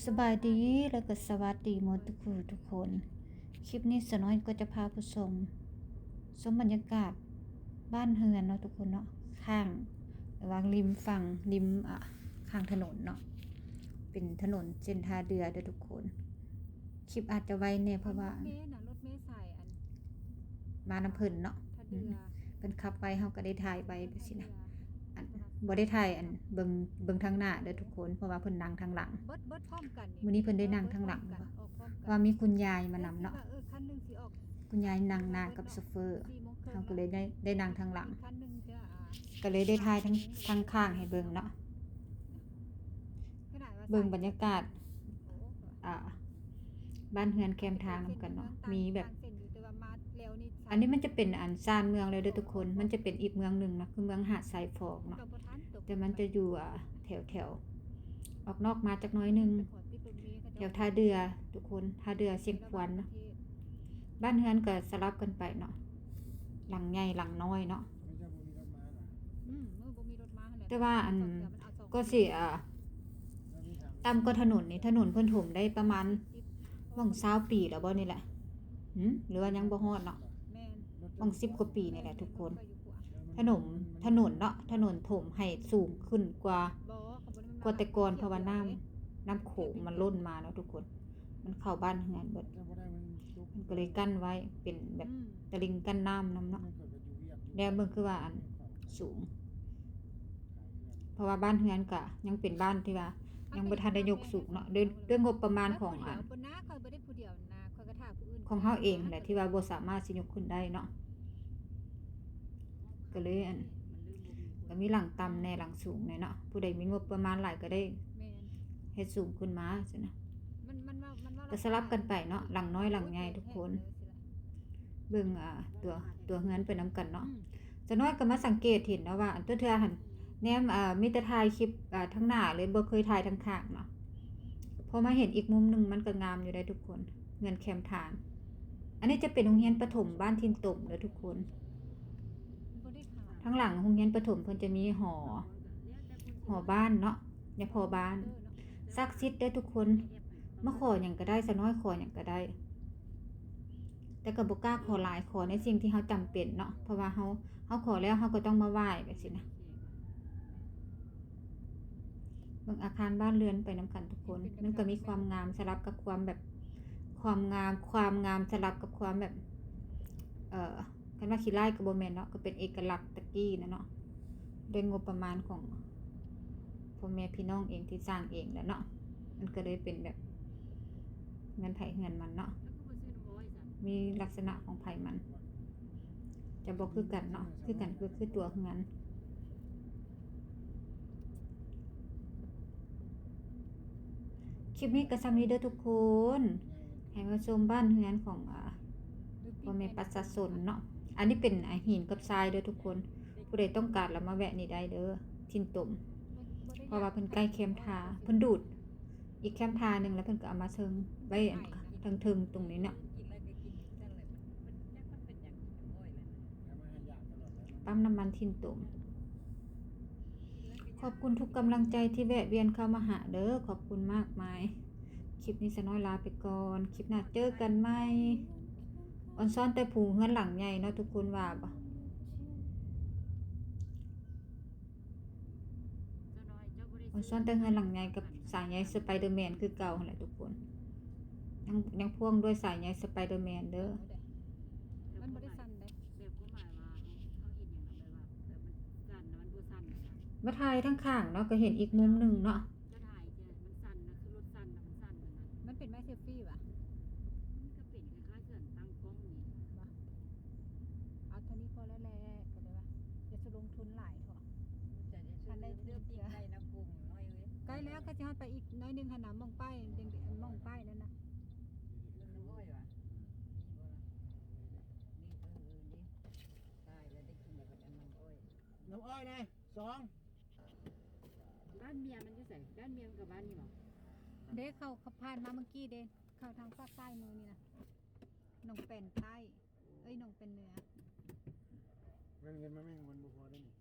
ສະບາຍດີ ແລ້ວກໍສະຫວັດດີໝົດທຸກຜູ້ທຸກຄົນ. ຄລິບນີ້ສາວນ້ອຍກໍຈະພາຜູ້ຊົມຊົມບັນຍາກາດບ້ານເຮືອນເນາະທຸກຄົນເນາະ, ຂ້າງ ລະຫວ່າງລິມຝັ່ງ ລິມ ອາ ຂ້າງຖະໜົນເນາະ, ເປັນຖະໜົນເສັ້ນທ່າເດື່ອເດີທຸກຄົນ. ຄລິບອາດຈະໄວແດ່ ເພາະວ່າ ລົດເມນະ ລົດເມສາຍອັນ ມານຳເພິ່ນເນາະ ທ່າເດື່ອ ອືມ ເພິ່ນຂັບໄວ ເຮົາກໍໄດ້ຖ່າຍໄວແບບຊີ້ນະ. ອັນ ບໍ່ໄດ້ຖ່າຍອັນເບິ່ງ ເບິ່ງທາງໜ້າເດີທຸກຄົນ ເພາະວ່າເພິ່ນນັ່ງທາງຫຼັງ. ເບິດ ເບິດພ້ອມກັນນີ້ ມື້ນີ້ເພິ່ນໄດ້ນັ່ງທາງຫຼັງ ເພາະວ່າມີຄຸນຍາຍມານຳເນາະ. ເອີ ຄັນໜຶ່ງຊິອອກ ຄຸນຍາຍນັ່ງໜ້າກັບໂຊເຟີ ເຮົາກໍເລີຍໄດ້ ໄດ້ນັ່ງທາງຫຼັງ ກໍເລີຍໄດ້ຖ່າຍທາງ ທາງຂ້າງໃຫ້ເບິ່ງເນາະ. ເບິ່ງບັນຍາກາດ ອ່າ ບ້ານເຮືອນແຄມທາງນຳກັນເນາະ. ມີແບບ ອັນນີ້ມັນຈະເປັນອັນຊານເມືອງແລ້ວເດີທຸກຄົນ, ມັນຈະເປັນອີກເມືອງໜຶ່ງເນາະ ຄືເມືອງຫາດຊາຍຟອງເນາະ, ແຕ່ມັນຈະຢູ່ ອ່າ ແຖວໆ ອອກນອກມາຈັກໜ້ອຍໜຶ່ງ ແຖວທ່າເດື່ອທຸກຄົນ, ທ່າເດື່ອຊຽງຂວັນເນາະ. ບ້ານເຮືອນກໍສະຫຼັບກັນໄປເນາະ, ຫຼັງໃຫຍ່ຫຼັງນ້ອຍເນາະ. ອືມ ມື້ບໍ່ມີລົດມາຫັ້ນແຫຼະ ແຕ່ວ່າອັນ ເຂົາເຈົ້າມັນເອົາສອງ ກໍຊິ ອ່າ ຕ່ຳກວ່າຖະໜົນນີ້ ຖະໜົນເພິ່ນຖົມໄດ້ປະມານ ຫວ່າງຊາວປີແລ້ວບໍ່ນີ້ແຫຼະ ຫື ຫຼືວ່າຍັງບໍ່ຮອດເນາະ? ແມ່ນ ຫວ່າງສິບກວ່າປີນີ້ແຫຼະທຸກຄົນ. ຖະໜົນ ຖະໜົນເນາະ ຖະໜົນຖົມໃຫ້ສູງຂຶ້ນກວ່າ ກວ່າແຕ່ກ່ອນ ເພາະວ່ານ້ຳ ນ້ຳໂຂງມັນລົ້ນມາເນາະທຸກຄົນ. ມັນເຂົ້າບ້ານເຮືອນເບິດ ມັນກໍເລີຍກັ້ນໄວ້ເປັນແບບ ອືມ ຕະລິ່ງກັ້ນນ້ຳນຳເນາະ. ແລ້ວເບິ່ງຄືວ່າອັນສູງ ເພາະວ່າບ້ານເຮືອນກະຍັງເປັນບ້ານທີ່ວ່າຍັງບໍ່ທັນໄດ້ຍົກສູງເນາະ ດ້ວຍ ດ້ວຍງົບປະມານຂອງອັນ ຂອງເຮົາເອງແຫຼະ ທີ່ວ່າບໍ່ສາມາດຊິຍົກຂຶ້ນໄດ້ເນາະ. ກໍເລີຍອັນ ກໍມີຫຼັງຕ່ຳແດ່ ຫຼັງສູງແດ່ເນາະ. ຜູ້ໃດມີງົບປະມານຫຼາຍກໍໄດ້ ແມ່ນ ເຮັດສູງຂຶ້ນມາຊີ້ນະ. ມັນ ມັນເວົ້າ ມັນເວົ້າ ກໍສະຫຼັບກັນໄປເນາະ ຫຼັງນ້ອຍຫຼັງໃຫຍ່ທຸກຄົນ. ເບິ່ງ ອ່າ ຕົວ ຕົວເຮືອນໄປນຳກັນເນາະ. ອືມ ສາວນ້ອຍກໍມາສັງເກດເຫັນເນາະວ່າ ອັນ ເທື່ອໆຫັ້ນແນມ ເອີ ມີແຕ່ຖ່າຍຄລິບ ເອີ ທາງໜ້າເລີຍ ບໍ່ເຄີຍຖ່າຍທາງຂ້າງເນາະ. ພໍມາເຫັນອີກມຸມໜຶ່ງ ມັນກໍງາມຢູ່ໄດ໋ທຸກຄົນ ເຮືອນແຄມທາງ. ອັນນີ້ຈະເປັນໂຮງຮຽນປະຖົມບ້ານຖິ່ນຕົມເດີທຸກຄົນ. ທາງຫຼັງໂຮງຮຽນປະຖົມເພິ່ນຈະມີຫໍ ຫໍບ້ານເນາະ ຍາພໍ່ບ້ານ ສັກສິດເດີທຸກຄົນ. ມາຂໍຫຍັງກໍໄດ້ ສາວນ້ອຍຂໍຫຍັງກໍໄດ້ ແຕ່ກໍບໍ່ກ້າຂໍຫຼາຍ ຂໍໃນສິ່ງທີ່ເຮົາຈຳເປັນເນາະ ເພາະວ່າເຮົາ ເຮົາຂໍແລ້ວເຮົາກໍຕ້ອງມາໄຫວ້ແບບຊີ້ນະ. ເບິ່ງອາຄານບ້ານເຮືອນໄປນຳກັນທຸກຄົນ ມັນກໍມີຄວາມງາມສະຫຼັບກັບຄວາມແບບ ຄວາມງາມ ຄວາມງາມສະຫຼັບກັບຄວາມແບບ ເອີ ຄັນວ່າຂີ້ລ້າຍກໍບໍ່ແມ່ນເນາະ ກໍເປັນເອກະລັກຕະກີ້ນະເນາະ ດ້ວຍງົບປະມານຂອງພໍ່ແມ່ພີ່ນ້ອງເອງທີ່ສ້າງເອງແຫຼະເນາະ ມັນກໍເລີຍເປັນແບບເຮືອນໃຜເຮືອນມັນເນາະ ມີລັກສະນະຂອງໃຜມັນ ຈະບໍ່ຄືກັນເນາະ ຄືກັນກໍຄືຕົວເຮືອນ. ຄລິບນີ້ກໍສ່ຳນີ້ເດີທຸກຄົນ ໃຫ້ມາຊົມບ້ານເຮືອນຂອງ ອ່າ ພໍ່ແມ່ປະຊາຊົນເນາະ. ອັນນີ້ເປັນ ອ່າ ຫີນກັບຊາຍເດີທຸກຄົນ ຜູ້ໃດຕ້ອງການລະມາແວະນີ້ໄດ້ເດີ ຖິ່ນຕົມ ເພາະວ່າເພິ່ນໃກ້ແຄມທ່າ ເພິ່ນດູດ ອີກແຄມທ່າໜຶ່ງ ແລ້ວເພິ່ນກໍເອົາມາເທິງ ໄວ້ອັນເທິງໆ ຕົງນີ້ເນາະ ປ້ຳນ້ຳມັນຖິ່ນຕົມ. ຂອບຄຸນທຸກກຳລັງໃຈທີ່ແວະວຽນເຂົ້າມາຫາເດີ ຂອບຄຸນມາກມາຍ. ຄລິບນີ້ສາວນ້ອຍລາໄປກ່ອນ ຄລິບໜ້າເຈີກັນໃໝ່. ອອນຊອນແຕ່ພູເຮືອນຫຼັງໃຫຍ່ເນາະ ທຸກຄົນວ່າບໍ່? ອອນຊອນແຕ່ເຮືອນຫຼັງໃຫຍ່ກັບສາຍໃຍສະໄປເດີແມນຄືເກົ່າຫັ້ນແຫຼະທຸກຄົນ ຍັງ ຍັງພ່ວງດ້ວຍສາຍໃຍສະໄປເດີແມນເດີ. ມັນບໍ່ໄດ້ສັ່ນເດ້ ແບບຄວາມໝາຍວ່າເຮົາເຮັດຫຍັງນະ ແບບວ່າ ແບບມັນສັ່ນນະ ມັນບໍ່ສັ່ນນະ. ມາຖ່າຍທາງຂ້າງເນາະ ກໍເຫັນອີກມຸມໜຶ່ງເນາະ. ຈະຖ່າຍ ມັນສັ່ນນະ ຄືລົດສັ່ນນະ ມັນສັ່ນນະ. ມັນເປັນໄມ້ເຊລຟີຫວາ? ມັນກໍເປັນຄ້າຍໆ ເຄື່ອງຕັ້ງກ້ອງນີ້. ບໍ່ ເອົາເທົ່ານີ້ພໍແລ້ວແຫຼະ ກໍເລີຍວ່າຢ່າຊິລົງທຶນຫຼາຍເຖາະ. ຄັນໄດ້ ໃກ້ແລ້ວ ກໍຊິຮອດໄປອີກໜ້ອຍໜຶ່ງຫັ້ນນະ ໝ່ອງປ້າຍ ໝ່ອງປ້າຍນັ້ນນະ. ນ້ຳອ້ອຍນະ ສອງ. ບ້ານເມຍມັນຢູ່ໃສ? ບ້ານເມຍມັນກັບບ້ານນີ້ບໍ່? ເດ້ ເຂົາ ເຂົາຜ່ານມາເມື່ອກີ້ເດ້ ເຂົ້າທາງຟາກຊ້າຍມືນີ້ນະ ໜອງແປນໃຕ້ ເອີຍ ໜອງແປນເໜືອ. ເງິນ ເງິນມາແມ່ງມັນບໍ່ພໍເດ້ນີ້.